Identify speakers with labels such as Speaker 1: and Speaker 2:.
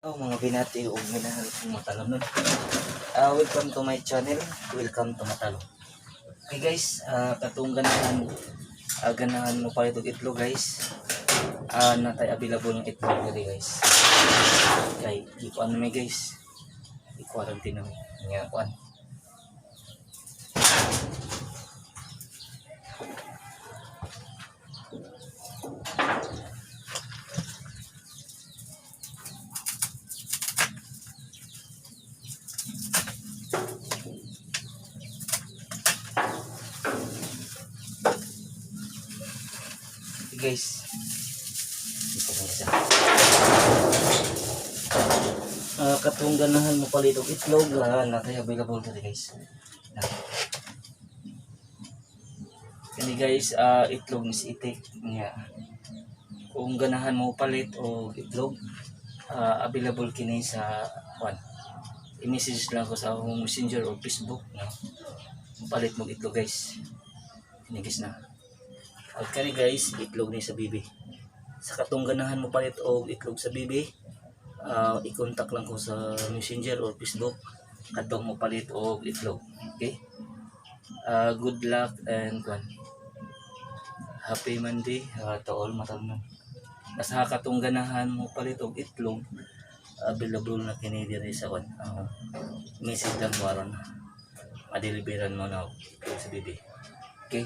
Speaker 1: Oh, mga binati o minahal kong matalom. Welcome to my channel. Welcome to Matalo. Okay guys, katong ganahan, ganahan mo palit og itlog, guys. Natay available ng itlog diri, guys. Kay gikuan mi, guys. I-quarantine na mi. Nga kuan. Okay, guys. Dito ko isa. Katong ganahan mo palit og itlog, natay available diri, guys. Na. Kani guys, itlog ni si itik niya. Kung ganahan mo palit og itlog, available kini sa kwan. I-message lang ko sa akong Messenger o Facebook, no. Palit mo itlog, guys. Kini guys na. At kani guys, itlog ni sa bibi. Sa katong ganahan mo palit og itlog sa bibi, i-contact lang ko sa Messenger or Facebook katong mo palit og itlog. Okay? Good luck and kwan. Happy Monday to all matalnon. Basta katong ganahan mo palit og itlog, available na kini diri sa kwan. Message lang mo aron madeliveran mo na og itlog sa bibi. Okay?